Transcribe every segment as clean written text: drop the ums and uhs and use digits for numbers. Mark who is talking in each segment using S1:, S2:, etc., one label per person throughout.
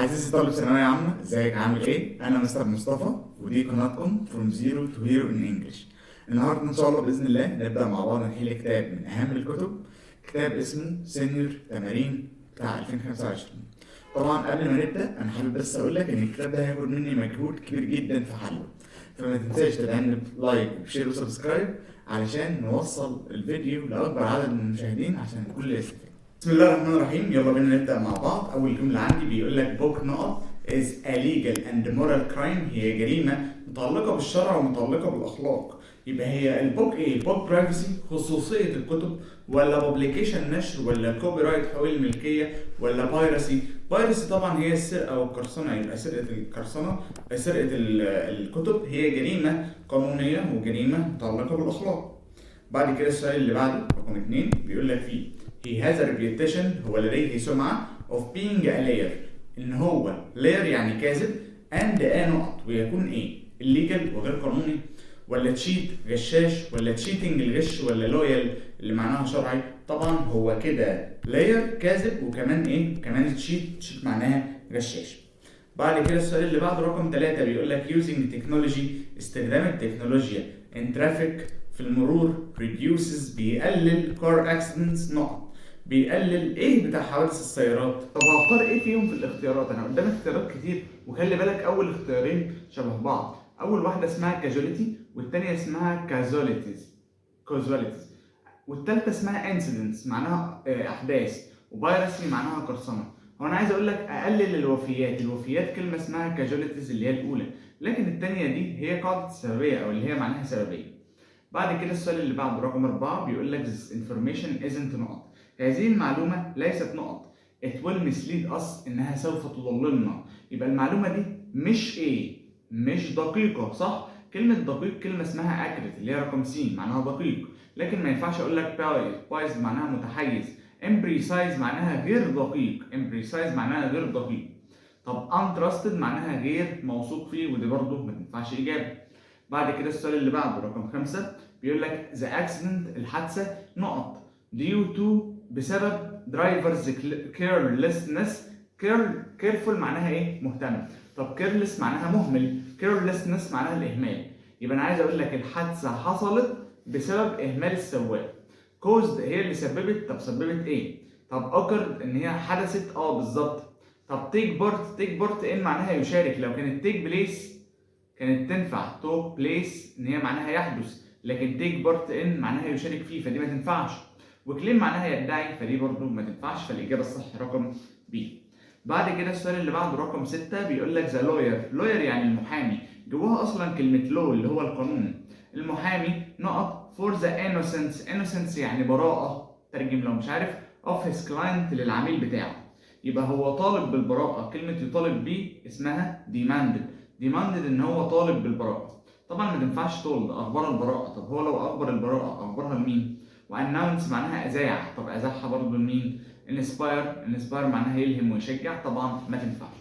S1: عزيزي طالب ثانوية عامة، ازيك؟ عامل ايه؟ أنا مستر مصطفى ودي قناتكم From Zero to Hero in English. النهاردة إن شاء الله بإذن الله نبدأ مع بعض نحل كتاب من أهم الكتب، كتاب اسمه Senior تمارين بتاع 2025. طبعا قبل ما نبدأ أنا حابب بس أقول لك إن الكتاب ده هياخد مني مجهود كبير جدا في حله، فما تنساش تدعمني ب like وب share و subscribe علشان نوصل الفيديو لأكبر عدد من المشاهدين عشان الكل يستفيد. بسم الله الرحمن الرحيم، يلا بينا نبدأ مع بعض. أول جملة عندي بيقول لك book نقط is a legal and moral crime، هي جريمة متعلقة بالشرع ومتعلقة بالأخلاق. يبقى هي ال book إيه؟ book privacy خصوصية الكتب، ولا publication نشر، ولا copyright حقوق الملكية، ولا piracy؟ piracy طبعا هي السرقة والقرصنة، يبقى سرقة القرصنة، سرقة الكتب هي جريمة قانونية وجريمة متعلقة بالأخلاق. بعد كده السؤال اللي بعده رقم 2 بيقول لك فيه he has a reputation، هو لديه سمعة of being a liar، إن هو liar يعني كاذب، and a نقط ويكون إيه؟ illegal وغير قانوني، ولا cheat غشاش، ولا cheating الغش، ولا loyal اللي معناها شرعي؟ طبعا هو كده liar كاذب وكمان إيه؟ كمان cheat، cheat معناها غشاش. بعد كده السؤال اللي بعده رقم 3 بيقول لك using technology، استخدام التكنولوجيا in traffic في المرور reduces بيقلل car accidents نقط، بيقلل ايه بتاع حوادث السيارات؟ طب هختار ايه فيهم في الاختيارات؟ انا قدامي اختيارات كتير، وخلي بالك اول اختيارين شبه بعض. اول واحده اسمها casualty، والتانية اسمها casualties casualties، والتالتة اسمها incidents معناها احداث، و piracy معناها قرصنه. هو انا عايز اقول لك اقلل الوفيات، الوفيات كلمه اسمها casualties اللي هي الاولى، لكن التانية دي هي قاعده السببيه او اللي هي معناها سببيه. بعد كده السؤال اللي بعده رقم 4 بيقول لك this information isn't نقط، هذه المعلومة ليست نقط، it will mislead us إنها سوف تضللنا. يبقى المعلومة دي مش إيه؟ مش دقيقة، صح؟ كلمة دقيق كلمة اسمها accurate اللي هي رقم C معناها دقيق، لكن ما ينفعش أقول لك biased، biased معناها متحيز، imprecise معناها غير دقيق، imprecise معناها غير دقيق. طب untrusted معناها غير موثوق فيه، ودي برضه ما تنفعش إجابة. بعد كده السؤال اللي بعده رقم 5 بيقول لك the accident الحادثة نقط due to بسبب driver's carelessness. Careful معناها ايه؟ مهتم. طب careless معناها مهمل، carelessness معناها الإهمال. يبقى أنا عايز أقول لك الحادثة حصلت بسبب إهمال السواق. caused هي اللي سببت، طب سببت ايه؟ طب occurred إن هي حدثت، بالظبط. طب take part، take part in معناها يشارك، لو كانت take place كانت تنفع took place ان هي معناها يحدث، لكن take part in معناها يشارك فيه فدي ما تنفعش. و claim معناها يدعي فدي برضو ما تنفعش، فالاجابه الصح رقم B. بعد كده السؤال اللي بعده رقم 6 بيقول لك the lawyer، lawyer يعني المحامي، جواها اصلا كلمه law اللي هو القانون. المحامي نقط for the innocence، innocence يعني براءه، ترجم لو مش عارف، of his client للعميل بتاعه. يبقى هو طالب بالبراءه، كلمه يطالب بيه اسمها demanded، demanded ان هو طالب بالبراءه. طبعا ما تنفعش told اخبار البراءه، طب هو لو اخبر البراءه اخبرها لمين؟ و announce معناها اذاع، طب اذاعها برضه لمين؟ inspire، inspire معناها يلهم ويشجع، طبعا ما تنفعش.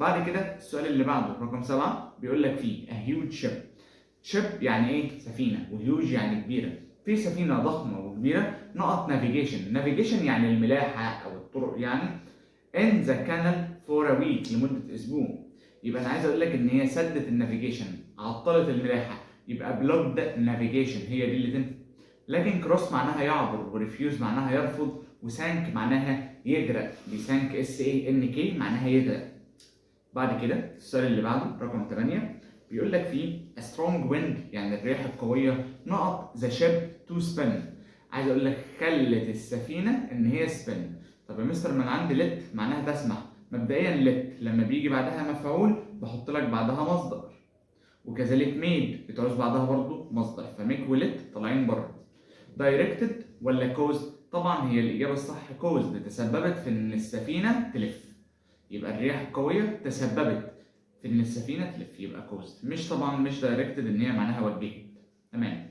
S1: بعد كده السؤال اللي بعده رقم 7 بيقول لك فيه a huge ship، ship يعني ايه؟ سفينه، و huge يعني كبيره، في سفينه ضخمه وكبيره نقط navigation، navigation يعني الملاحه او الطرق يعني، in the canal for a week لمده اسبوع. يبقى انا عايز اقول لك ان هي سدت ال navigation، عطلت الملاحه، يبقى blocked navigation هي دي اللي تنفع. لكن cross معناها يعبر، و refuse معناها يرفض، و sank معناها يغرق، دي sank S A N K معناها يغرق. بعد كده السؤال اللي بعده رقم 8 بيقول لك فيه a strong wind يعني الرياح القوية نقط the ship to spin، عايز اقول لك خلت السفينة ان هي spin. طب يا مستر ما انا عندي let معناها تسمح، مبدئيا let لما بيجي بعدها مفعول بحط لك بعدها مصدر، وكذلك made بتعوز بعدها برضو مصدر، ف make و let طالعين بره. directed ولا caused؟ طبعا هي الإجابة الصح caused، تسببت في إن السفينة تلف، يبقى الرياح القوية تسببت في إن السفينة تلف، يبقى caused، مش طبعا مش directed إن هي معناها وجهت. تمام.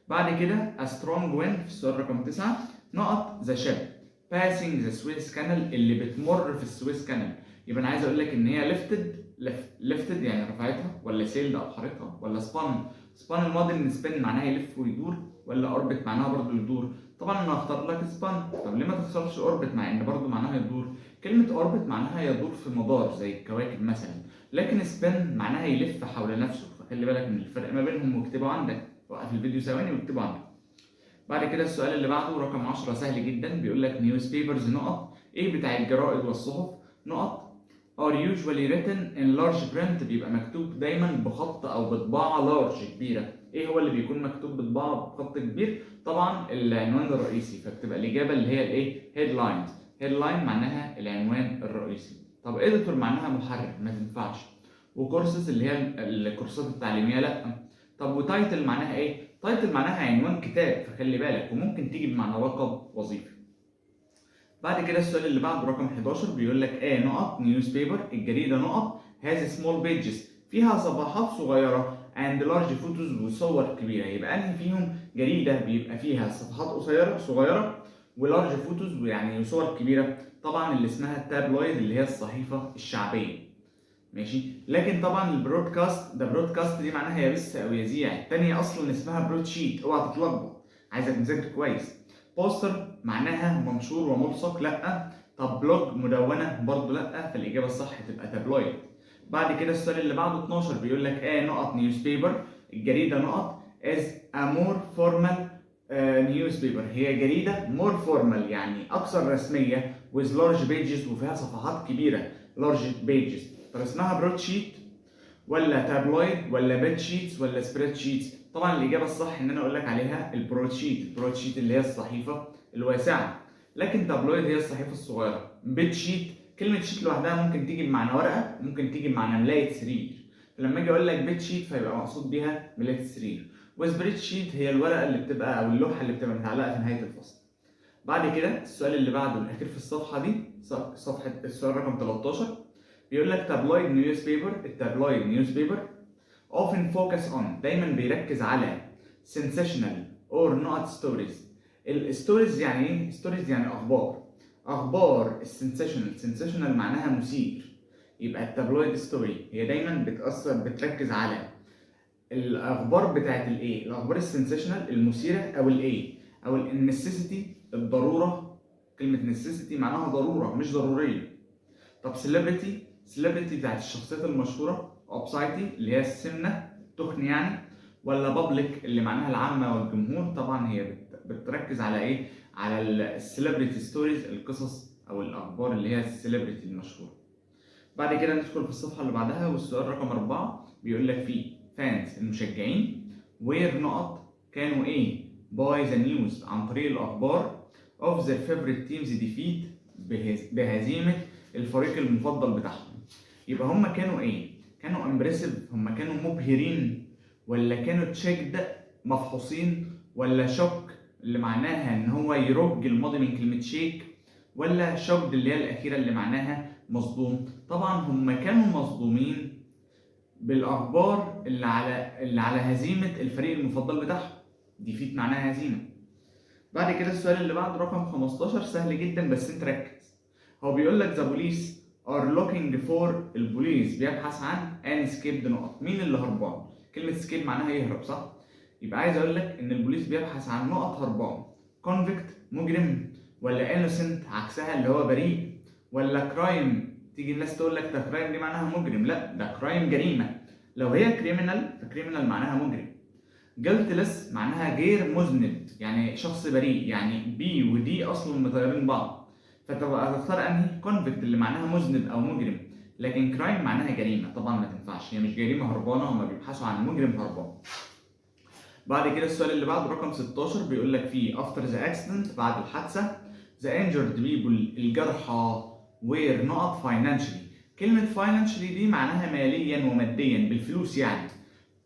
S1: بعد كده a strong wind في السؤال رقم 9 نقط the ship passing the Suez Canal اللي بتمر في ال Suez Canal. يبقى انا عايز اقول لك ان هي lifted، lifted يعني رفعتها، ولا sailed ابحرتها، ولا spun، spun الماضي من spin معناها يلف ويدور، ولا orbit معناها برضو يدور. طبعا انا هختار لك spun. طب ليه ما تختارش orbit مع ان برضو معناها يدور؟ كلمه orbit معناها يدور حول الارض، لكن spin معناها يلف كلمة orbit معناها يدور في مدار زي الكواكب مثلا، لكن spin معناها يلف حول نفسه، فخلي بالك من الفرق ما بينهم واكتبه عندك. وقف الفيديو ثواني واكتبه عندك. بعد كده السؤال اللي بعده رقم 10 سهل جدا، بيقول لك newspapers نقط ايه بتاع الجرائد والصحف نقط are usually written in large print، بيبقى مكتوب دايما بخط او بطباعه large كبيره. ايه هو اللي بيكون مكتوب بطباعه بخط كبير؟ طبعا العنوان الرئيسي، فبتبقى الاجابه اللي هي الايه؟ headlines. headline معناها العنوان الرئيسي. طب editor معناها محرر، ما تنفعش. وكورسز اللي هي الكورسات التعليميه، لا. طب و title معناها ايه؟ title معناها عنوان كتاب، فخلي بالك، وممكن تيجي بمعنى لقب وظيفي. بعد كده السؤال اللي بعده رقم 11 بيقول لك a نقط newspaper، الجريده نقط has small pages، فيها صفحات صغيره and large photos وصور كبيره. يبقى انهي فيهم جريده بيبقى فيها صفحات قصيره صغيره و large photos ويعني صور كبيره؟ طبعا اللي اسمها التابلويد اللي هي الصحيفه الشعبيه، ماشي. لكن طبعا ال broadcast ده، broadcast دي معناها يبث او يذيع، الثانيه اصلا اسمها broadsheet، اوعى تتلخبط، عايزك تذاكر كويس. poster معناها منشور وملصق، لا. طب blog مدونه، برضه لا. فالاجابه الصح تبقى تابلويد. بعد كده السؤال اللي بعده 12 بيقول لك a نقط newspaper، الجريده نقط is a more formal newspaper، هي جريده more formal يعني اكثر رسميه with large pages وفيها صفحات كبيره large pages. طب اسمها broadsheet ولا تابلويد ولا bed sheets ولا spreadsheets؟ طبعا الاجابه الصح ان انا اقول لك عليها ال broadsheet، ال broadsheet اللي هي الصحيفه الواسعه، لكن تابلويد هي الصحيفه الصغيره. bed sheet، كلمه sheet لوحدها ممكن تيجي بمعنى ورقه، ممكن تيجي بمعنى ملايه سرير، فلما اجي اقول لك bed sheet فيبقى مقصود بيها ملايه السرير. و spreadsheet هي الورقه اللي بتبقى او اللوحه اللي بتبقى متعلقه في نهايه الفصل. بعد كده السؤال اللي بعده الاخير في الصفحه دي، صفحه السؤال رقم 13، بيقول لك tabloid newspaper، ال tabloid newspaper often focus on، دايما بيركز على sensational or نقط stories. ال stories يعني ايه؟ stories يعني اخبار، اخبار ال sensational، sensational معناها مثير. يبقى ال tabloid story هي دايما بتأثر، بتركز على الاخبار بتاعت الايه؟ الاخبار ال sensational المثيره، او الايه؟ او ال necessity الضروره. كلمه necessity معناها ضروره مش ضروريه. طب celebrity، celebrity بتاعت الشخصيات المشهوره، obesity اللي هي السمنه التخن يعني، ولا public اللي معناها العامه والجمهور؟ طبعا هي بتركز على ايه؟ على ال celebrity stories، القصص او الاخبار اللي هي ال celebrity المشهوره. بعد كده ندخل في الصفحه اللي بعدها، والسؤال رقم 4 بيقول لك فيه fans المشجعين were نقط، كانوا ايه by the news عن طريق الاخبار of their favorite team's defeat، بهزيمه الفريق المفضل بتاعهم. يبقى هم كانوا ايه؟ كانوا impressive هم كانوا مبهرين، ولا كانوا checked مفحوصين، ولا shook اللي معناها ان هو يرج الماضي من كلمه shake، ولا shocked اللي هي الاخيره اللي معناها مصدوم؟ طبعا هم كانوا مصدومين بالاخبار اللي على هزيمه الفريق المفضل بتاعهم. defeat معناها هزيمه. بعد كده السؤال اللي بعده رقم 15 سهل جدا بس انت ركز. هو بيقول لك the police are looking for، البوليس بيبحث عن an escaped نقط. مين اللي هربان؟ كلمة escape معناها يهرب، صح؟ يبقى عايز اقول لك ان البوليس بيبحث عن نقط هربان. convict مجرم، ولا innocent عكسها اللي هو بريء، ولا crime؟ تيجي الناس تقول لك ده crime دي معناها مجرم، لا، ده crime جريمة. لو هي criminal ف criminal معناها مجرم. guiltless معناها غير مذنب يعني شخص بريء، يعني B و D اصلا مطيرين بعض، فتبقى هتختار انهي؟ convict اللي معناها مذنب او مجرم، لكن crime معناها جريمه طبعا ما تنفعش، هي مش جريمه هربانه، هما بيبحثوا عن مجرم هربان. بعد كده السؤال اللي بعده رقم 16 بيقول لك فيه after the accident، بعد الحادثه، the injured people الجرحى were نقط financially. كلمة financially دي معناها ماليا وماديا، بالفلوس يعني.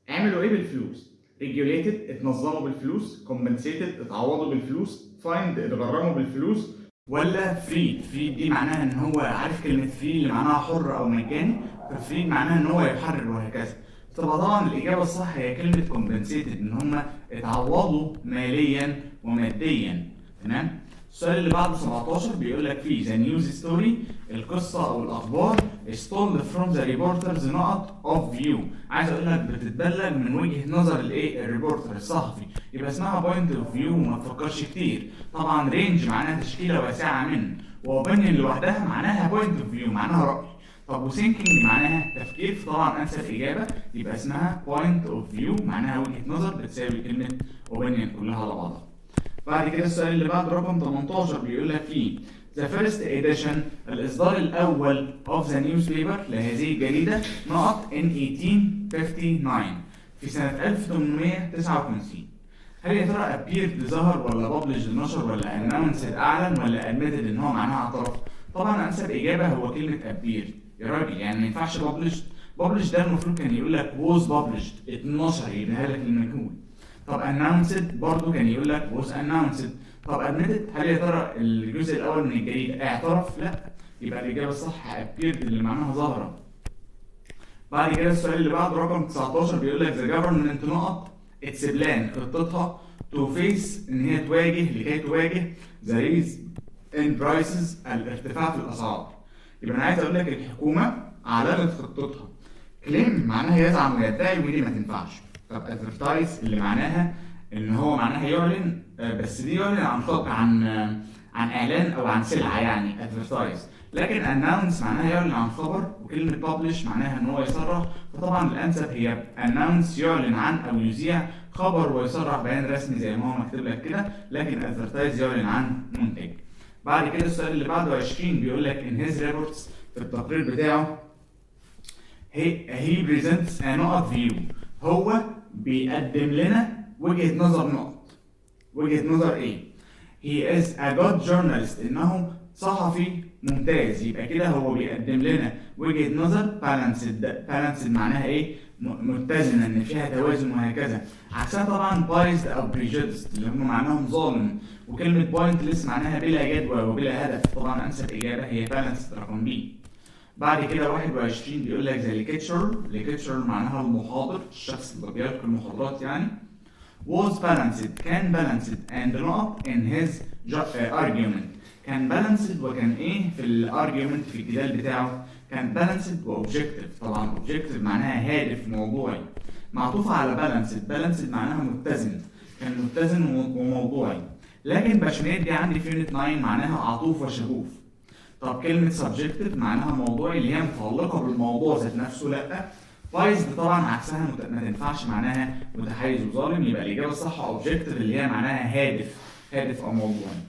S1: عملوا ايه بالفلوس؟ regulated اتنظموا بالفلوس، compensated اتعوضوا بالفلوس، fined اتغرموا بالفلوس، ولا freed؟ freed دي معناها ان هو، عارف كلمة free اللي معناها حر او مجاني؟ ف freed معناها ان هو يحرر وهكذا. طبعا الاجابة الصح هي كلمة compensated، ان هم اتعوضوا ماليا وماديا، تمام. السؤال اللي بعده 17 بيقول لك فيه the news story، القصة أو الأخبار is told from the reporter's نقط of view. عايز أقول لك بتتبلغ من وجهة نظر الإيه؟ ال reporter الصحفي، يبقى اسمها point of view وما تفكرش كتير. طبعا range معناها تشكيلة واسعة من، و opinion لوحدها معناها point of view، معناها راي. طب و thinking معناها تفكير، فطبعا انسب اجابه يبقى اسمها point of view، معناها وجهه نظر، بتساوي كلمة opinion كلها على بعضها. بعد كده السؤال اللي بعده رقم 18 بيقول لك فيه The first edition، الإصدار الأول، of the newspaper، لهذه الجريدة، نقط in 1859، في سنة 1859. هل يا ترى appeared ظهر، ولا published نشر، ولا announced أعلن، ولا admitted إن هو معناها اعترف؟ طبعا أنسب إجابة هو كلمة appeared يا راجل، يعني ما ينفعش published. published ده المفروض كان يقول لك was published، اتنشر، يبقى لك المجهول. طب announced برضو كان يقول لك was announced. طب admitted، هل يا ترى الجزء الاول من الجريدة اعترف؟ لا، يبقى الاجابة الصح appeared اللي معناها ظاهره. بعد كده السؤال اللي بعده رقم 19 بيقول لك the government نقط its plan، خطتها، to face، ان هي تواجه، لكي تواجه the rise in prices، الارتفاع في الاسعار. يبقى انا عايز اقول لك الحكومة اعلنت خطتها. claim معناها يزعم ويدعي، ودي ما تنفعش. طب advertise اللي معناها ان هو معناها يعلن، بس دي يعلن عن خط عن عن اعلان او عن سلعه يعني advertise، لكن announce معناها يعلن عن خبر، وكلمه publish معناها ان هو يصرح، فطبعا الانسب هي announce، يعلن عن او يذيع خبر ويصرح بيان رسمي زي ما هو مكتوب لك كده، لكن advertise يعلن عن منتج. بعد كده السؤال اللي بعده 20 بيقول لك in his reports، في التقرير بتاعه، he presents a نقط view، هو بيقدم لنا وجهة نظر نقط، وجهة نظر ايه؟ he is a good journalist، انه صحفي ممتاز. يبقى كده هو بيقدم لنا وجهة نظر balanced. balanced معناها ايه؟ متزنة، ان فيها توازن وهكذا. عكسها طبعا biased او prejudiced اللي هم معناهم ظالم، وكلمة pointless معناها بلا جدوى وبلا هدف. طبعا انسب اجابة هي balanced رقم B. بعد كده 21 بيقول لك the lecturer، lecturer معناها المحاضر، الشخص اللي بيلقي المحاضرات يعني، was balanced، كان balanced and نقط in his argument. كان balanced وكان ايه في ال argument، في الجدال بتاعه؟ كان balanced و objective. طبعا objective معناها هادف موضوعي، معطوفة على balanced. balanced معناها متزن، كان متزن وموضوعي. لكن passionate دي عندي في unit 9 معناها عطوف وشغوف. طب كلمة subjective معناها موضوعي اللي هي متعلقة بالموضوع ذات نفسه، لأ. biased طبعا عكسها ما تنفعش، معناها متحيز وظالم. يبقى الإجابة الصح objective اللي هي معناها هادف، هادف أو موضوعي.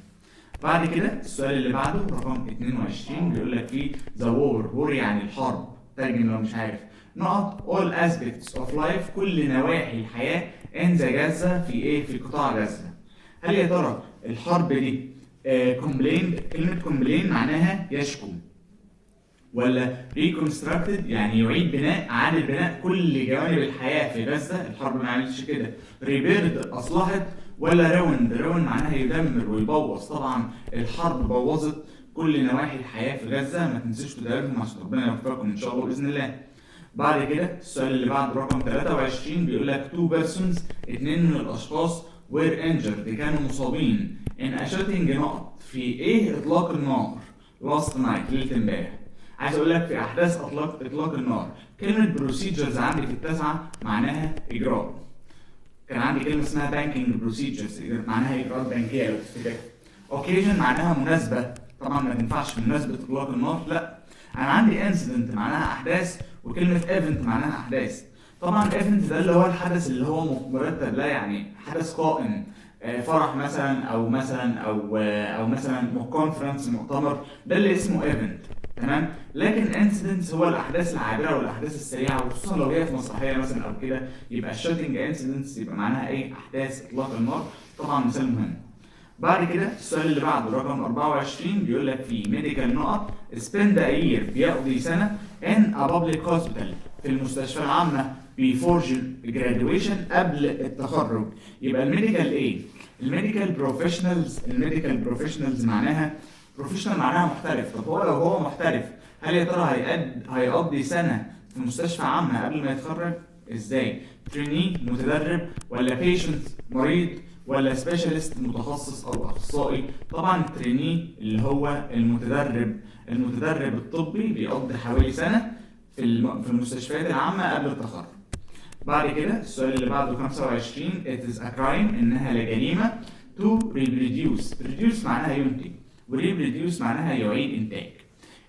S1: بعد كده السؤال اللي بعده رقم 22 بيقول لك فيه the war، war يعني الحرب، ترجم لو مش عارف، نقط all aspects of life، كل نواحي الحياة، in the Gaza، في ايه؟ في قطاع غزة. هل يا ترى الحرب دي complained، كلمة complain معناها يشكو، ولا reconstructed يعني يعيد بناء، اعاده بناء كل جوانب الحياة في غزه؟ الحرب ما عملتش كده. repaired اصلحت، ولا ruined؟ ruin معناها يدمر ويبوظ. طبعا الحرب بوظت كل نواحي الحياة في غزه. ما تنسوش تدعوا لهم عشان ربنا يوفقكم ان شاء الله باذن الله. بعد كده السؤال اللي بعد رقم 23 بيقول لك two persons، اتنين من الاشخاص، were injured، كانوا مصابين، in a shooting نقط، في ايه اطلاق النار، last night، ليلة امبارح. عايز اقول لك في احداث اطلاق النار. كلمة procedures عندي في التاسعة معناها اجراء. كان عندي كلمة اسمها banking procedures معناها اجراءات بنكيه لو تفتكر. occasion معناها مناسبه، طبعا ما تنفعش في مناسبة اطلاق النار، لا. انا عندي incident معناها احداث، وكلمه event معناها احداث. طبعا event ده اللي هو الحدث اللي هو مرتب، لا يعني حدث قائم، فرح مثلا او مثلا او مثلا conference، مؤتمر، ده اللي اسمه event، تمام؟ لكن incidents هو الاحداث العابره والاحداث السريعه، وخصوصا لو هي في مسرحية مثلا او كده. يبقى ال shooting incidents يبقى معناها ايه؟ احداث اطلاق النار. طبعا مثال مهم. بعد كده السؤال اللي بعده رقم 24 بيقول لك فيه medical نقط spend a year، بيقضي سنه، in a public hospital، في المستشفى العامه، before graduation، قبل التخرج. يبقى ال medical ايه؟ ال medical professionals. ال medical professionals معناها، professional معناها محترف. طب هو لو هو محترف هل يا ترى هيقضي سنة في مستشفى عامة قبل ما يتخرج؟ ازاي؟ trainee متدرب، ولا patient مريض، ولا specialist متخصص او اخصائي؟ طبعا ال trainee اللي هو المتدرب، المتدرب الطبي بيقضي حوالي سنة في المستشفيات العامة قبل التخرج. بعد كده السؤال اللي بعده 25 it is a crime، انها لجريمة، to reproduce. produce معناها ينتج، و و reproduce معناها يعيد انتاج.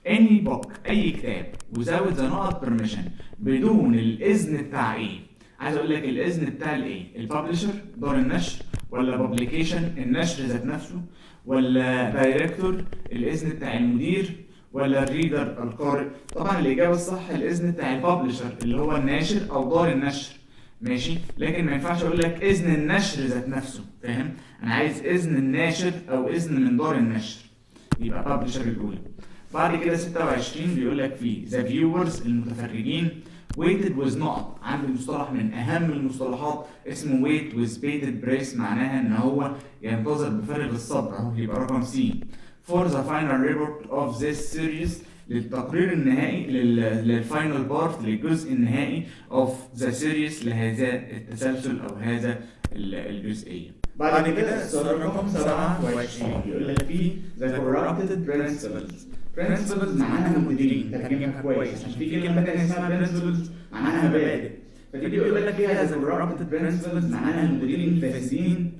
S1: any book اي كتاب without the نقط permission بدون الاذن بتاع ايه؟ عايز اقول لك الاذن بتاع الايه؟ ال publisher دار النشر، ولا publication النشر ذات نفسه، ولا director الاذن بتاع المدير، ولا ال reader القارئ؟ طبعا الاجابة الصح الاذن بتاع ال publisher اللي هو الناشر او دار النشر، ماشي. لكن ما ينفعش اقول لك اذن النشر ذات نفسه، فاهم؟ انا عايز اذن الناشر او اذن من دار النشر، يبقى publisher الاولى. بعد كده 26 بيقول لك فيه the viewers المتفرجين waited with نقط. عندي مصطلح من اهم المصطلحات اسمه wait with bated breath، معناها ان هو ينتظر بفارغ الصبر، اهو يبقى رقم C. for the final report of this series للتقرير النهائي، لل final part للجزء النهائي of the series لهذا التسلسل او هذا الجزئية. بعد كده السؤال رقم 27 بيقول لك فيه the corrupted principals. principals معناها مديرين، ترجمها كويس عشان في كلمة تانية اسمها principles معناها مبادئ. فدي بيقول لك فيها the corrupted principals معناها المديرين الفاسدين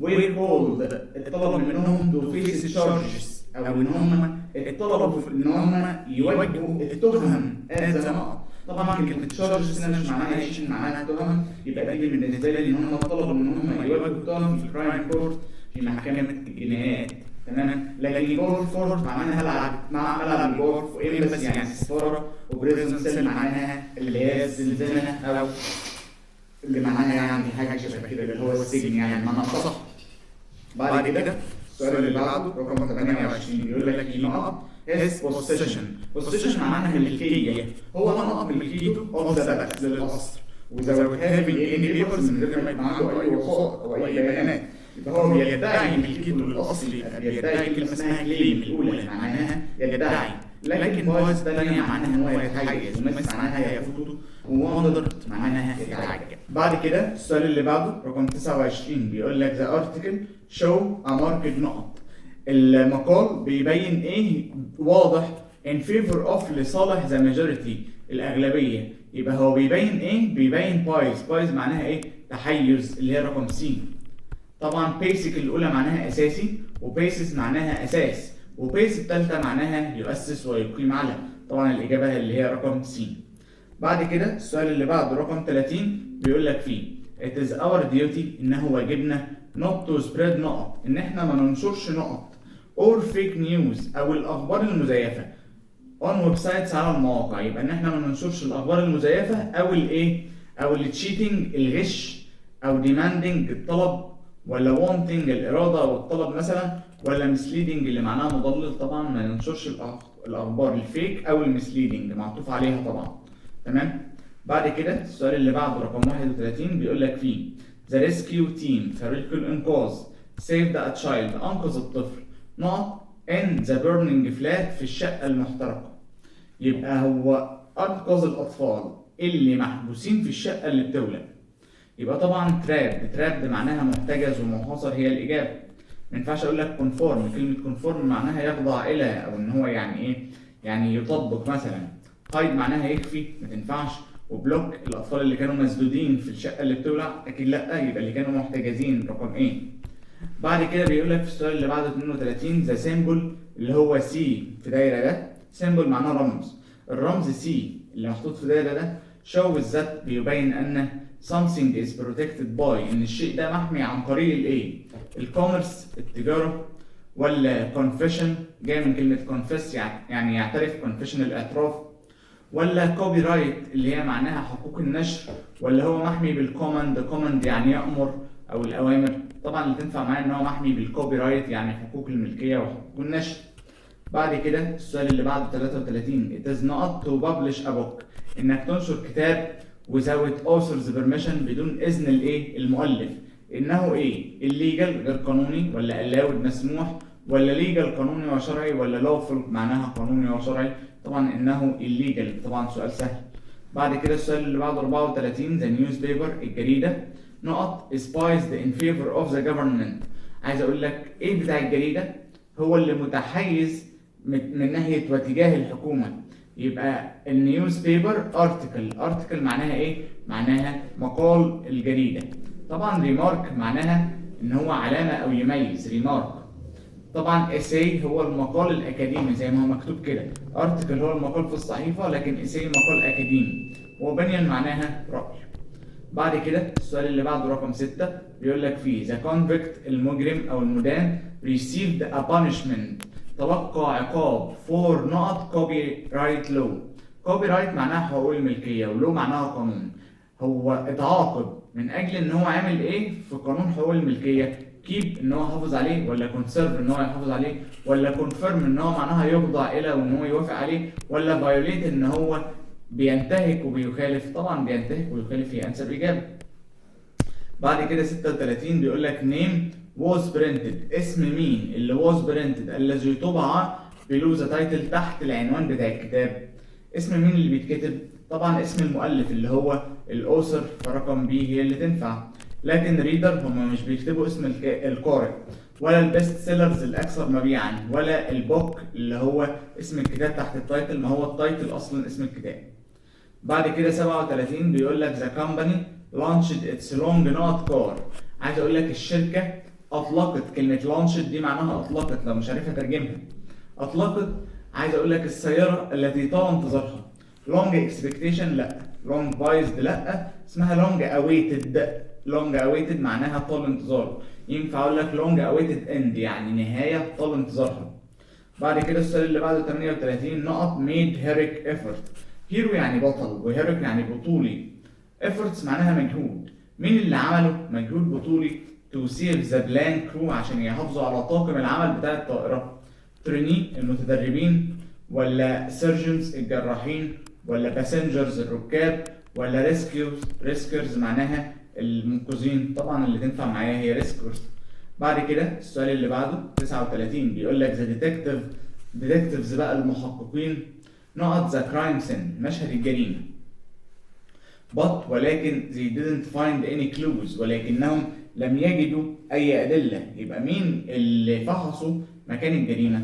S1: were called اتطلب منهم to face charges، او ان هم اتطلبوا ان هم يواجهوا التهم as نقط. طبعا كلمة charges هنا مش معناها ايش، معناها تهم، يبقى دي بالنسبة لي ان هم طلبوا ان هم يواجهوا التهم في crime court في محكمة الجنايات، تمام. لكن golf court معناها ملعب، مع ملعب الجولف، و embassy يعني السفاره، و prison cell معناها اللي هي الزنزانة او اللي معناها يعني حاجة شبه كده اللي هو السجن يعني بمعنى صح. بعد كده السؤال اللي بعده رقم 28 بيقول لك نقط his possession. possession معناها ملكية، هو نقط ملكيته of the palace للقصر without having any papers من غير ما يكون عنده أي وثائق أو أي بيانات، يبقى هو بيدعي ملكيته للقصر، يبقى بيدعي كلمة اسمها claim الأولى معناها يدعي، لكن bias الثانية معناها إن هو يتحيز، و miss معناها يفوته، و wondered معناها يتعجب. بعد كده السؤال اللي بعده رقم 29 بيقول لك the article show a marked نقط. المقال بيبين ايه واضح in favor of لصالح the majority الأغلبية، يبقى هو بيبين ايه؟ بيبين bias. bias معناها ايه؟ تحيز اللي هي رقم C. طبعا basic الأولى معناها أساسي، و basis معناها أساس، و base الثالثة معناها يؤسس ويقيم على. طبعا الإجابة اللي هي رقم C. بعد كده السؤال اللي بعده رقم 30 بيقول لك فيه it is our duty إنه واجبنا not to spread نقط، إن إحنا ما ننشرش نقط or fake news أو الأخبار المزيفة on websites على المواقع، يبقى إن إحنا ما ننشرش الأخبار المزيفة أو الإيه؟ أو ال cheating الغش، أو demanding الطلب، ولا wanting الإرادة أو الطلب مثلا، ولا misleading اللي معناها مضلل. طبعا ما ننشرش الأخبار ال fake أو ال misleading معطوف عليها طبعا، تمام. بعد كده السؤال اللي بعده رقم 31 بيقول لك فيه The rescue team فريق الإنقاذ saved a child أنقذ الطفل نقط in the burning flat في الشقة المحترقة، يبقى هو أنقذ الأطفال اللي محبوسين في الشقة اللي بتولع، يبقى طبعا trapped. trapped معناها محتجز ومحاصر هي الإجابة. ما ينفعش أقول لك conform، كلمة conform معناها يخضع إلى أو إن هو يعني إيه؟ يعني يطبق مثلا. hide معناها يخفي ما تنفعش، و block الأطفال اللي كانوا مسدودين في الشقة اللي بتولع أكيد لأ، يبقى اللي كانوا محتجزين رقم A. بعد كده بيقول لك في السؤال اللي بعده 32 the symbol اللي هو C في دايرة ده، symbol معناه رمز، الرمز C اللي محطوط في دايرة ده shows that بيبين أن something is protected by إن الشيء ده محمي عن طريق الإيه؟ ال commerce التجارة، ولا confession جاي من كلمة confess يعني يعترف، confession الاعتراف، ولا copyright اللي هي معناها حقوق النشر، ولا هو محمي بال command، command يعني يأمر أو الأوامر. طبعا اللي تنفع معايا إن هو محمي بال copyright يعني حقوق الملكية وحقوق النشر. بعد كده السؤال اللي بعده 33 it is not to publish a book إنك تنشر كتاب without author's permission بدون إذن الإيه؟ المؤلف. إنه إيه؟ illegal غير قانوني، ولا allowed مسموح، ولا legal قانوني وشرعي، ولا lawful معناها قانوني وشرعي. طبعا إنه illegal، طبعا سؤال سهل. بعد كده السؤال اللي بعده 34 the newspaper الجريدة نقط is biased in favor of the government. عايز أقول لك إيه بتاع الجريدة؟ هو اللي متحيز من ناحية واتجاه الحكومة. يبقى ال newspaper article، article معناها ايه؟ معناها مقال الجريدة. طبعا remark معناها ان هو علامة او يميز، remark. طبعا essay هو المقال الاكاديمي زي ما هو مكتوب كده، article هو المقال في الصحيفه، لكن essay مقال اكاديمي، و opinion معناها راي. بعد كده السؤال اللي بعده رقم 6 بيقول لك فيه the convict المجرم او المدان received a punishment تلقى عقاب for نقط copyright law. copyright معناها حقوق الملكية، و law معناها قانون. هو اتعاقب من اجل ان هو عامل ايه في قانون حقوق الملكية؟ keep ان هو حافظ عليه، ولا conserve ان هو يحافظ عليه، ولا conform ان هو معناها يخضع الى وان هو يوافق عليه، ولا violate ان هو بينتهك وبيخالف؟ طبعا بينتهك ويخالف هي انسب اجابه. بعد كده 36 بيقول لك name was printed، اسم مين اللي was printed الذي طبع below the title تحت العنوان بتاع الكتاب؟ اسم مين اللي بيتكتب؟ طبعا اسم المؤلف اللي هو ال author، فرقم B هي اللي تنفع. لكن reader هما مش بيكتبوا اسم القارئ، ولا ال best sellers الاكثر مبيعا، ولا ال book اللي هو اسم الكتاب تحت ال title، ما هو ال title اصلا اسم الكتاب. بعد كده 37 بيقول لك the company launched its long نقط car. عايز اقول لك الشركه اطلقت، كلمه launched دي معناها اطلقت، لو مش عارفها ترجمها اطلقت. عايز اقول لك السياره التي طال انتظارها. long expectation لا، long biased لا، اسمها long awaited. long awaited معناها طال انتظاره، ينفع اقول لك long awaited end يعني نهايه طال انتظارها. بعد كده السؤال اللي بعده 38 نقط made heroic effort. hero يعني بطل، و heroic يعني بطولي، efforts معناها مجهود. مين اللي عمله مجهود بطولي to save the plane crew عشان يحافظوا على طاقم العمل بتاع الطائرة؟ trainee المتدربين، ولا surgeons الجراحين، ولا passengers الركاب، ولا rescues rescuers معناها المنقذين؟ طبعا اللي تنفع معايا هي rescuers. بعد كده السؤال اللي بعده 39 بيقول لك the detective، detectives بقى المحققين، نقط the crime scene مشهد الجريمة، but ولكن they didn't find any clues ولكنهم لم يجدوا أي أدلة. يبقى مين اللي فحصوا مكان الجريمة؟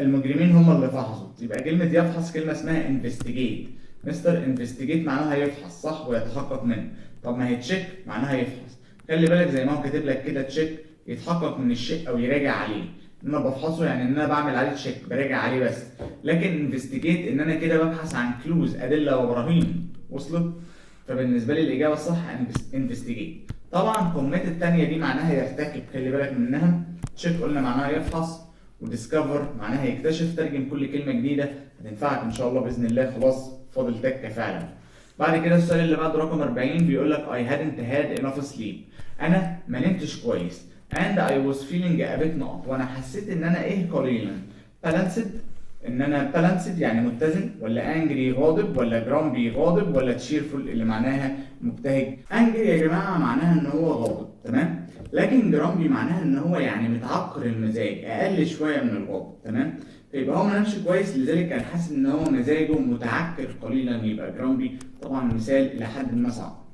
S1: المجرمين هم اللي فحصوا. يبقى كلمة يفحص كلمة اسمها investigate. مستر investigate معناها يفحص صح ويتحقق منه. طب ما هي check معناها يفحص، خلي بالك زي ما هو كاتب لك كده check يتحقق من الشيء او يراجع عليه، ان انا بفحصه يعني ان انا بعمل عليه check براجع عليه بس. لكن investigate ان انا كده ببحث عن clues ادله وبراهين. وصلت؟ فبالنسبه لي الاجابه الصح investigate. طبعا commit الثانيه دي معناها يرتكب، خلي بالك منها. check قلنا معناها يفحص، و discover معناها يكتشف. ترجم كل كلمه جديده هتنفعك ان شاء الله باذن الله. خلاص فاضل تكه فعلا. بعد كده السؤال اللي بعده رقم 40 بيقول لك I hadn't had enough sleep، انا ما نمتش كويس، and I was feeling a bit نقط، وانا حسيت ان انا ايه قليلا. balanced ان انا balanced يعني متزن، ولا angry غاضب، ولا grumpy غاضب، ولا cheerful اللي معناها مبتهج؟ angry يا جماعه معناها ان هو غاضب، تمام، لكن grumpy معناها ان هو يعني متعكر المزاج، اقل شويه من الغاضب، تمام. فيبقى هو ما نامش كويس لذلك كان حاسس ان هو مزاجه متعكر قليلا، يبقى grumpy. طبعا مثال الى حد ما صعب.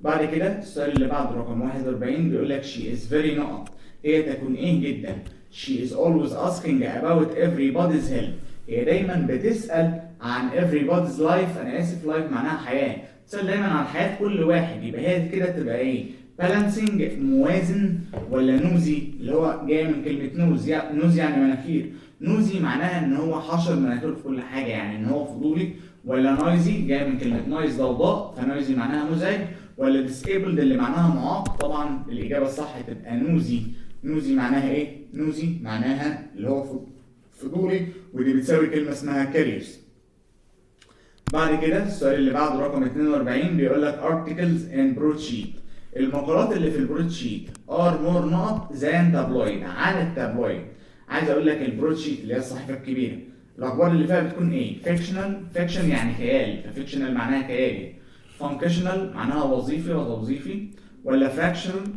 S1: بعد كده السؤال اللي بعده رقم 41 بيقول لك she is very نقط، هي تكون ايه جدا. she is always asking about everybody's health، هي دايما بتسأل عن everybody's life، انا اسف life معناها حياة، تسأل دايما عن حياة كل واحد. يبقى هي كده تبقى ايه؟ balancing موازن، ولا nosy اللي هو جاي من كلمة nose، nose يعني مناخير، nosy معناها ان هو حشر مناخيره في كل حاجة يعني ان هو فضولي، ولا noisy جاي من كلمة noise ضوضاء ف noisy معناها مزعج، ولا disabled اللي معناها معاق؟ طبعا الإجابة الصح تبقى nosy. nosy معناها ايه؟ nosy معناها اللي هو فضولي، ودي بتساوي كلمة اسمها curious. بعد كده السؤال اللي بعده رقم 42 بيقول لك articles in broadsheet، المقالات اللي في ال broadsheet are more نقط than tabloid عن التابلويد. عايز اقول لك ال broadsheet اللي هي الصحيفه الكبيره الاخبار اللي فيها بتكون ايه؟ fictional، fiction يعني خيال، ف fictional معناها خيالي، functional معناها وظيفي وتوظيفي، ولا fractional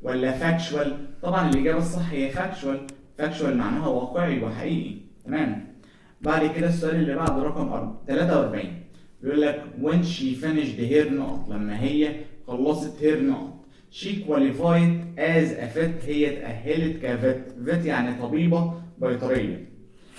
S1: ولا factual؟ طبعا الاجابه الصح هي factual. factual معناها واقعي وحقيقي، تمام. بعد كده السؤال اللي بعده رقم 43 بيقول لك when she finished her نقط، لما هي خلصت her نقط she qualified as a vet، هي اتأهلت ك vet، vet يعني طبيبة بيطرية.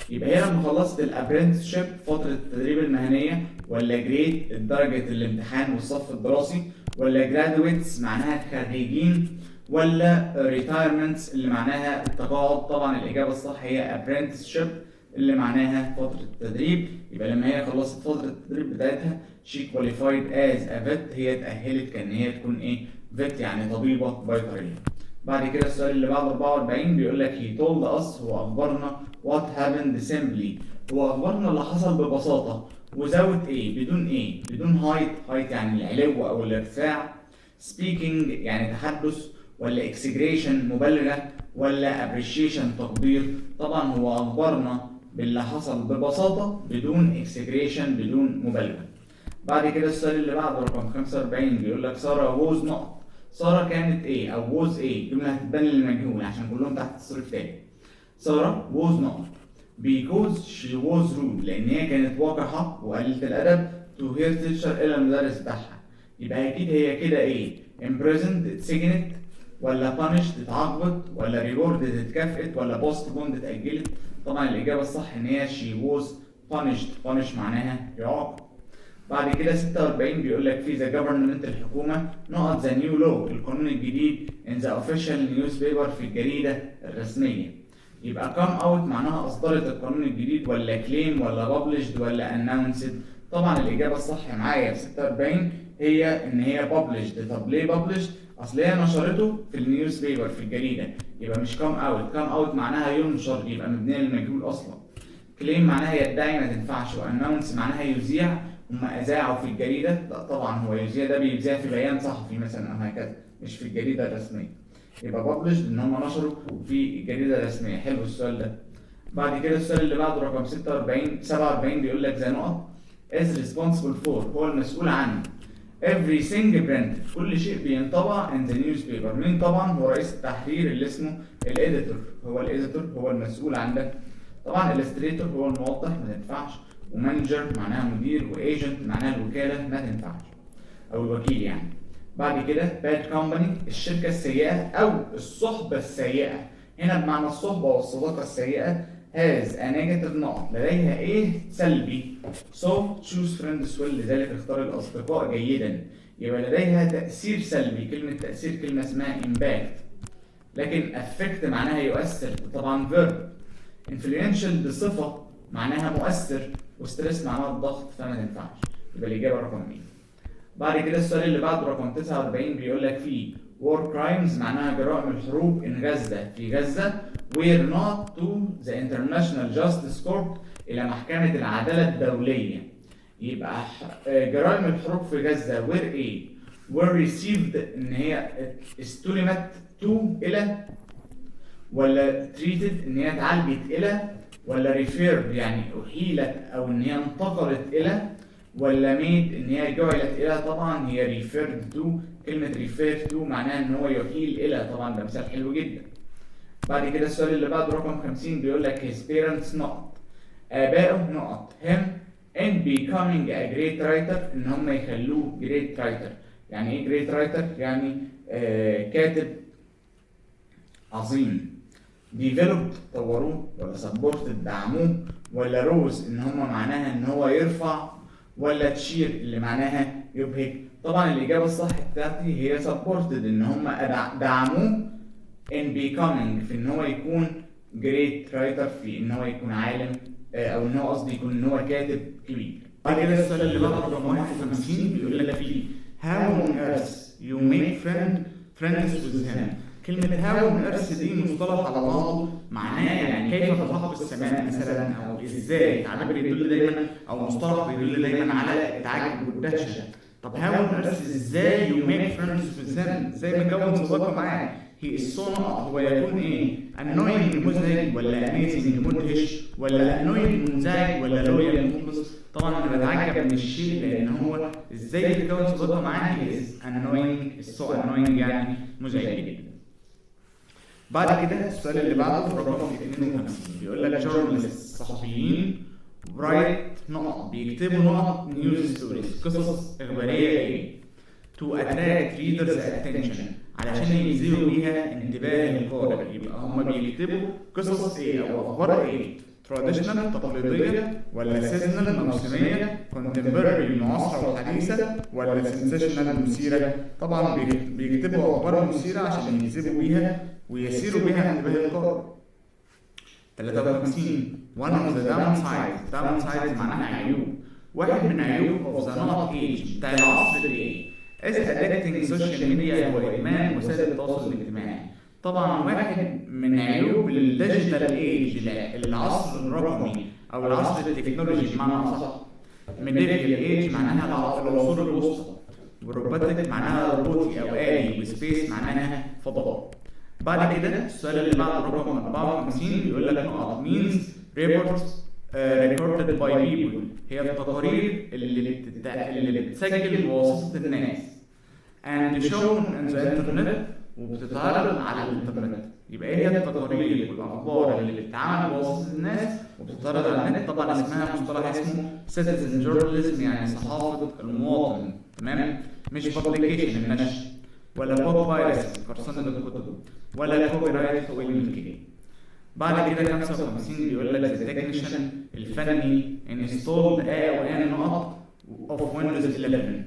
S1: يبقى هي لما خلصت ال apprenticeship فترة التدريب المهنية، ولا grade درجة الامتحان والصف الدراسي، ولا graduates معناها خريجين، ولا retirements اللي معناها التقاعد؟ طبعا الإجابة الصح هي apprenticeship اللي معناها فترة التدريب. يبقى لما هي خلصت فترة التدريب بتاعتها she qualified as a vet، هي اتأهلت كأن هي تكون ايه؟ vet يعني طبيبة بيطرية. بعد كده السؤال اللي بعد 44 بيقول لك he told us، هو أخبرنا what happened simply، هو أخبرنا اللي حصل ببساطة without ايه؟ بدون ايه؟ بدون height، height يعني العلو أو الارتفاع، speaking يعني تحدث، ولا exaggeration مبالغة، ولا appreciation تقدير؟ طبعا هو أخبرنا باللي حصل ببساطة بدون exaggeration بدون مبالغة. بعد كده السؤال اللي بعده رقم 45 بيقول لك سارة was نقط، سارة كانت ايه او was ايه؟ الجملة هتتبني للمجهول عشان كلهم تحت تصريف تاني. سارة was نقط because she was rude، لأن هي كانت وقحة وقليلة الأدب to her teacher إلى المدرس بتاعها. يبقى أكيد هي كده ايه؟ imprisoned اتسجنت، ولا punished اتعاقبت، ولا rewarded اتكافئت، ولا postponed اتأجلت؟ طبعا الإجابة الصح إن هي she was punished، punish معناها يعاقب. بعد كده 46 بيقول لك في the government الحكومة نقط the new law القانون الجديد in the official newspaper في الجريدة الرسمية. يبقى come out معناها أصدرت القانون الجديد، ولا claim، ولا published، ولا announced؟ طبعا الإجابة الصح معايا في 46 هي إن هي published. طب ليه published؟ أصل هي نشرته في ال newspaper في الجريدة، يبقى مش come out. come out معناها ينشر، يبقى مبنية للمجهول أصلا. claim معناها يدعي ما تنفعش، و announce معناها يذيع، هم اذاعوا في الجريدة؟ لا طبعا هو يذيع ده بيذيع في بيان صحفي مثلا او هكذا، مش في الجريدة الرسمية. يبقى published ان هم نشروا في الجريدة الرسمية. حلو السؤال ده. بعد كده السؤال اللي بعده رقم 46 47 بيقول لك the نقط is responsible for، هو المسؤول عن everything printed، كل شيء بينطبع in the newspaper. مين؟ طبعا هو رئيس التحرير اللي اسمه ال editor، هو ال editor هو المسؤول عن ده. طبعا illustrator هو الموضح ما تنفعش، و manager معناها مدير، و agent معناها الوكالة ما تنفعش او الوكيل يعني. بعد كده bad company الشركة السيئة او الصحبة السيئة، هنا بمعنى الصحبة والصداقة السيئة has a negative نقط، لديها ايه سلبي. so choose friends well، لذلك اختار الاصدقاء جيدا. يبقى لديها تاثير سلبي، كلمة تاثير كلمة اسمها impact، لكن affect معناها يؤثر طبعا verb، influential بصفة معناها مؤثر، و stress معناها الضغط فما تنفعش. يبقى الاجابة رقم ايه. بعد كده السؤال اللي بعده رقم 49 بيقول لك فيه war crimes معناها جرائم الحروب in غزة في غزة were نقط to the international justice court إلى محكمة العدالة الدولية. يبقى جرائم الحروب في غزة were ايه؟ were received إن هي استلمت to إلى، ولا treated إن هي اتعالجت إلى، ولا referred يعني أحيلت أو إن هي انتقلت إلى، ولا made إن هي جعلت إلى؟ طبعا هي referred to، كلمة refer to معناها إن هو يحيل إلى، طبعا ده مثال حلو جدا. بعد كده السؤال اللي بعده رقم 50 بيقول لك his parents نقط، آبائه نقط him in becoming a great writer، إن هم يخلوه great writer. يعني إيه great writer؟ يعني كاتب عظيم. developed طوروه، ولا supported دعموه، ولا rose إن هم معناها إن هو يرفع، ولا cheer اللي معناها يبهج؟ طبعا الإجابة الصح بتاعتي هي supported، إن هم دعموه in becoming في إن هو يكون great writer، في إن هو يكون عالم، أو إن هو قصدي يكون إن هو كاتب كبير.
S2: بعد كده السؤال اللي بعده رقم 51 بيقول لك فيه how on earth you make friends with him. كلمة how on earth دي مصطلح على بعضه معناه يعني كيف تلحق السماء مثلا، أو إزاي. تعبير بيدل دايما أو مصطلح بيدل دايما على التعجب والدهشة. طب how on earth إزاي you make friends with him، إزاي بتكون صداقة معاه؟ he is so نقط، هو يكون إيه؟ annoying مزعج، ولا amazing مدهش، ولا annoyed منزعج، ولا loyal مخلص؟ طبعا انا بتعجب من الشيء لان هو ازاي تكون صداقه معاه؟ he is annoying، is so annoying يعني مزعج جدا. بعد كده السؤال اللي بعده رقم 52 بيقول لك journalists صحفيين write نقط، بيكتبوا نقط news stories قصص اخبارية ايه؟ to attract readers attention علشان يجذبوا بيها انتباه القارئ. يبقى هم بيكتبوا قصص ايه او اخبار ايه؟ traditional تقليدية، ولا seasonal موسمية، contemporary معاصرة وحديثة، ولا sensational مثيرة؟ طبعا بيكتبوا أخبار مثيرة عشان يجذبوا بيها ويثيروا بيها انتباه القارئ. 53 one of the downsides، downsides معناها عيوب، واحد من عيوب of the نقط age بتاع العصر الايه is addicting social media، هو إدمان وسائل التواصل الاجتماعي. طبعا واحد من عيوب ال digital age، العصر الرقمي او العصر التكنولوجي بمعنى اصح. medieval age معناها العصور الوسطى، و robotic معناها روبوتي او آلي، و space معناها فضاء. بعد كده السؤال اللي بعده رقم 54 بيقول لك نقط means reports recorded by people، هي التقارير اللي بتسجل بواسطة الناس and shown on the internet وبتتعرض على الانترنت. يبقى ايه هي التقارير والاخبار اللي بتتعمل بواسطة الناس وبتتعرض على النت؟ طبعا اسمها مصطلح اسمه citizen journalism، يعني صحافة المواطن، تمام؟ مش publication النشر، ولا book piracy قرصنة الكتب، ولا copyright حقوق الملكية. بعد كده 55 بيقول لك the technician الفني installed a or an نقط of Windows 11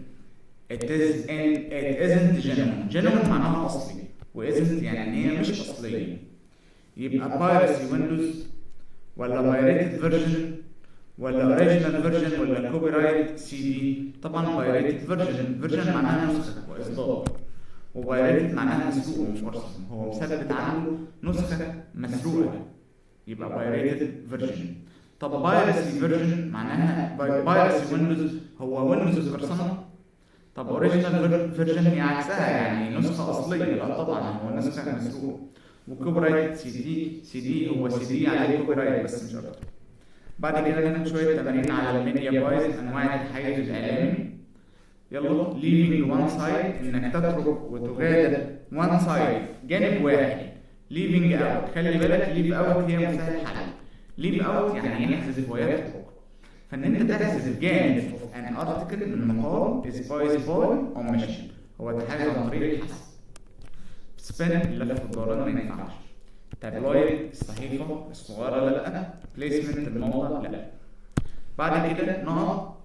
S2: it is in it isn't genuine. genuine معناها اصلي، و isn't يعني هي مش اصلية. يبقى piracy Windows ولا pirated version ولا original version ولا copyright CD؟ طبعا pirated version، version معناها نسخه واصدار، و pirated معناها مسروق ومقرصن، هو مثبت عنده نسخه مسروقه، يبقى pirated version. طب piracy version معناها piracy Windows، هو Windows القرصنة؟ طب original version هي عكسها، يعني نسخه اصلية، لا طبعا هو نسخه مسروقه. و copyright CD، CD هو سي دي عليه copyright بس مش اكتر. بعد كده ناخد شوية تمارين على ال media bias، انواع التحيز الاعلامي. يلا leaving one side، انك تترك وتغادر one side جانب واحد. leaving out، خلي بالك leave out هي مفتاح الحل. leave out يعني يحذف ويترك، فان انت تحذف جانب of an article من مقال is bias by omission، هو تحيز عن طريق الحذف. spin اللف والدوران ما ينفعش. تابلويد الصحيفة الصغيرة لا. placement الموضع لا. بعد كده نقط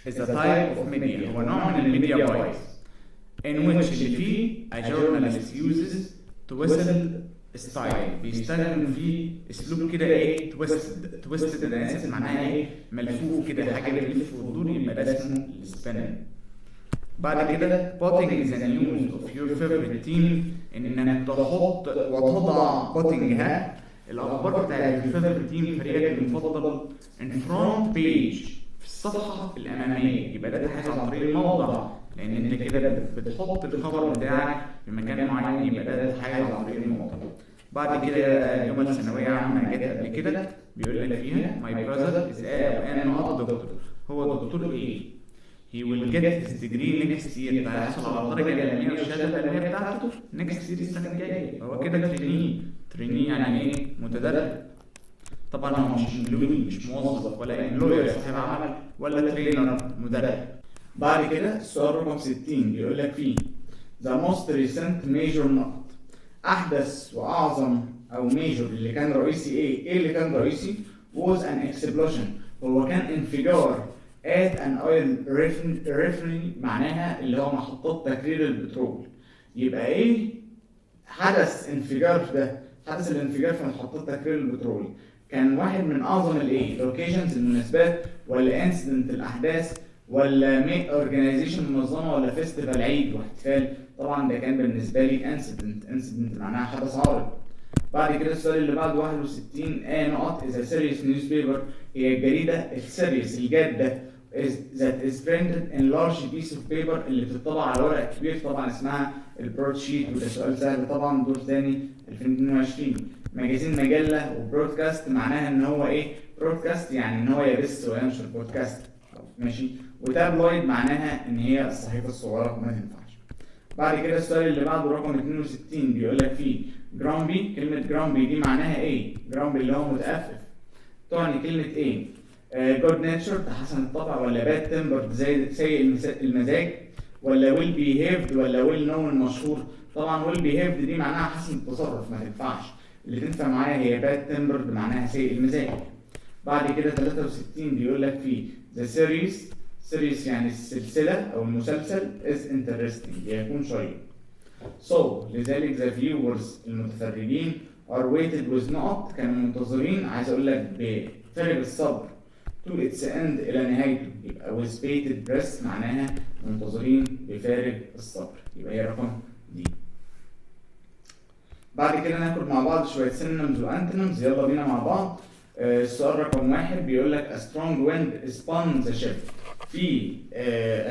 S2: is a type of media، هو نوع من ال media bias in which اللي فيه a journalist uses twisted style، بيستخدم فيه اسلوب كده ايه twisted. twisted انا اسف معناها ايه ملفوف كده، حاجة بتلف وتدور، يبقى ده اسمه ال spin. بعد كده putting the news of your favorite team، انك تحط وتضع putting ها الاخبار بتاعت your favorite team فريقك المفضل in front page في الصفحة الامامية، يبقى ده تحيز عن طريق الموضع، لان انت كده بتحط الخبر بتاعك في مكان معين، يبقى ده تحيز عن طريق الموضع. بعد كده جمل ثانوية عامة جت قبل كده بيقول لك فيها my brother is a an نقط دكتور، هو دكتور ايه؟ he will get his degree next year، ده هيحصل على الدرجة العلمية والشهادة العلمية بتاعته next year السنة الجاية، هو كده trainee. trainee يعني ايه؟ متدرب. طبعا هو مش employee مش موظف، ولا employer صاحب عمل، ولا trainer مدرب.
S1: بعد كده السؤال رقم 60 بيقول لك فيه the most recent major نقط، احدث واعظم او major اللي كان رئيسي ايه؟ ايه اللي كان رئيسي؟ was an explosion، هو كان انفجار at an oil refinery، معناها اللي هو محطات تكرير البترول. يبقى ايه حدث انفجار ده؟ حدث الانفجار في محطات تكرير البترول كان واحد من اعظم الايه؟ occasions المناسبات، ولا incident الاحداث، ولا organization منظمة، ولا festival عيد واحتفال؟ طبعا ده كان بالنسبة لي incident. incident معناها حدث عارض. بعد كده السؤال اللي بعده 61 a نقط is a serious newspaper، هي الجريدة ال serious الجادة is that is printed in large piece of paper اللي بتطبع على ورق كبير، طبعا اسمها ال broadsheet، وده سؤال سهل طبعا دور ثاني 2022. magazine مجلة، و broadcast معناها ان هو ايه؟ broadcast يعني ان هو يبث وينشر بودكاست، ماشي. وتابلويد معناها ان هي الصحيفة الصغيرة ما تنفعش. بعد كده السؤال اللي بعده رقم 62 بيقول لك فيه grumpy، كلمة grumpy دي معناها ايه؟ grumpy اللي هو متأفف، تعني كلمة ايه؟ good natured حسن الطبع، ولا bad tempered زي سيء المزاج، ولا well behaved، ولا well known مشهور؟ طبعا well behaved دي معناها حسن التصرف ما تنفعش.
S2: اللي تنفع معايا هي bad tempered معناها سيء المزاج. بعد كده 63 بيقول لك فيه the series، series يعني السلسلة أو المسلسل، is interesting يكون شيق. So لذلك the viewers المتفرجين are waited with نقط، كانوا منتظرين، عايز أقول لك بفارغ الصبر، to its end إلى نهايته، يبقى with bated breath معناها منتظرين بفارغ الصبر، يبقى هي رقم D. بعد كده ناخد مع بعض شوية synonyms و antonyms، يلا بينا مع بعض. السؤال رقم 1 بيقول لك a strong wind spun the ship، في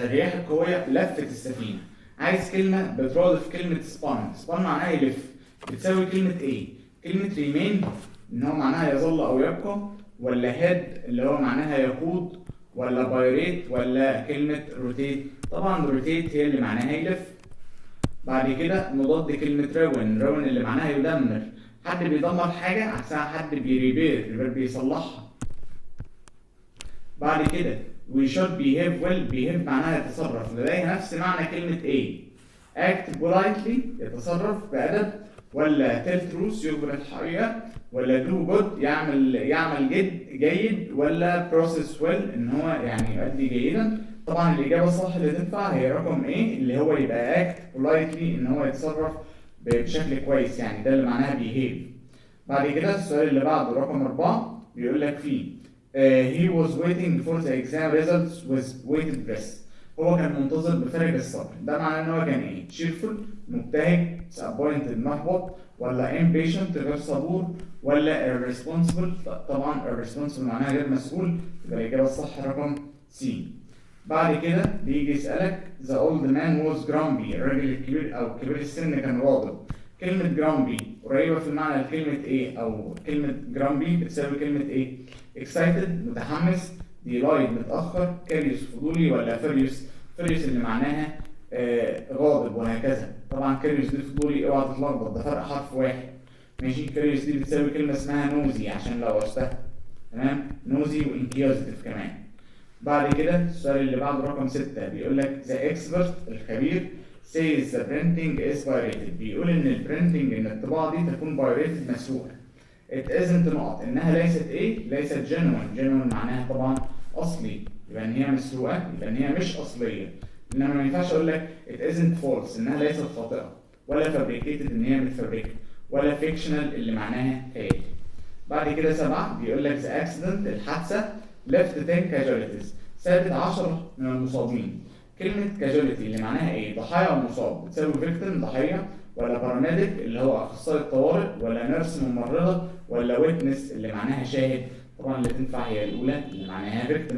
S2: الرياح القوية لفت السفينة. عايز كلمة بترادف كلمة spun، spun معناها يلف، بتساوي كلمة ايه؟ كلمة remain ان هو معناها يظل او يبقى، ولا head اللي هو معناها يقود، ولا pirate، ولا كلمة rotate؟ طبعا rotate هي اللي معناها يلف. بعد كده مضاد كلمة ruin، ruin اللي معناها يدمر، حد بيدمر حاجة عكسها حد بي repair، repair بيصلحها. بعد كده we should behave well، behave معناها يتصرف، لديها نفس معنى كلمة ايه؟ act politely يتصرف بأدب، ولا tell truth يخبر الحقيقة، ولا do good يعمل جيد، ولا process well ان هو يعني يؤدي جيدا. طبعا الإجابة الصح اللي تنفع هي رقم ايه اللي هو يبقى act politely ان هو يتصرف بشكل كويس، يعني ده اللي معناها behave. بعد كده السؤال اللي بعده رقم 4 بيقول لك فيه he was waiting for the exam results with bated breath، هو كان منتظر بفارغ الصبر، ده معناه ان هو كان ايه؟ cheerful مبتهج، disappointed محبط، ولا impatient غير صبور، ولا irresponsible؟ طبعا irresponsible معناها غير مسؤول، يبقى الإجابة الصح رقم C. بعد كده بيجي يسألك the old man was grumpy، الراجل الكبير أو كبير السن كان غاضب. كلمة grumpy قريبة في المعنى لكلمة إيه؟ أو كلمة grumpy بتساوي كلمة إيه؟ excited متحمس، delayed متأخر، curious فضولي، ولا furious؟ furious اللي معناها غاضب وهكذا. طبعا curious دي فضولي، اوعى تتلخبط، ده فرق حرف واحد ماشي. curious دي بتساوي كلمة اسمها nosy عشان لو عوزتها، تمام، nosy و inquisitive كمان. بعد كده السؤال اللي بعده رقم 6 بيقول لك the expert الخبير says the printing is pirated، بيقول ان ال printing ان الطباعة دي تكون pirated مسروقة. It isn't نقط، انها ليست ايه؟ ليست genuine، genuine معناها طبعا اصلي، يبقى ان هي مسروقة يبقى ان هي مش اصلية. انما ما ينفعش اقول لك it isn't false انها ليست خاطئة، ولا fabricated ان هي متفبركة، ولا fictional اللي معناها خيالي. بعد كده 7 بيقول لك the accident الحادثة left 10 casualties، سابت 10 من المصابين. كلمة casualty اللي معناها ايه؟ ضحايا أو مصاب، بتساوي victim ضحية، ولا paramedic اللي هو أخصائي الطوارئ، ولا nurse ممرضة، ولا witness اللي معناها شاهد؟ طبعا اللي تنفع هي الأولى اللي معناها victim.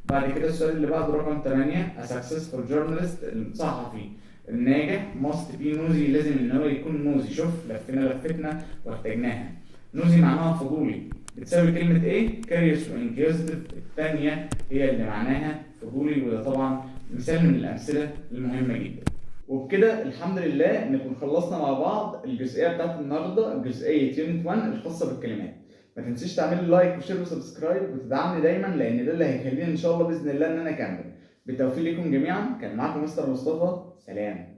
S2: بعد كده السؤال اللي بعده رقم 8 a successful journalist الصحفي الناجح must be nosy، لازم إن هو يكون nosy. شوف لفينا لفتنا واحتاجناها. nosy معناها فضولي، بتساوي كلمة ايه؟ curious و inquisitive، الثانية هي اللي معناها فضولي، وده طبعا مثال من الأمثلة المهمة جدا. وبكده الحمد لله نكون خلصنا مع بعض الجزئية بتاعت النهاردة، جزئية unit 1 الخاصة بالكلمات. ما تنسيش تعمل لي like و share و subscribe وتدعمني دايما، لأن ده اللي هيخليني إن شاء الله بإذن الله إن أنا أكمل. بالتوفيق لكم جميعا. كان معاكم مستر مصطفى، سلام.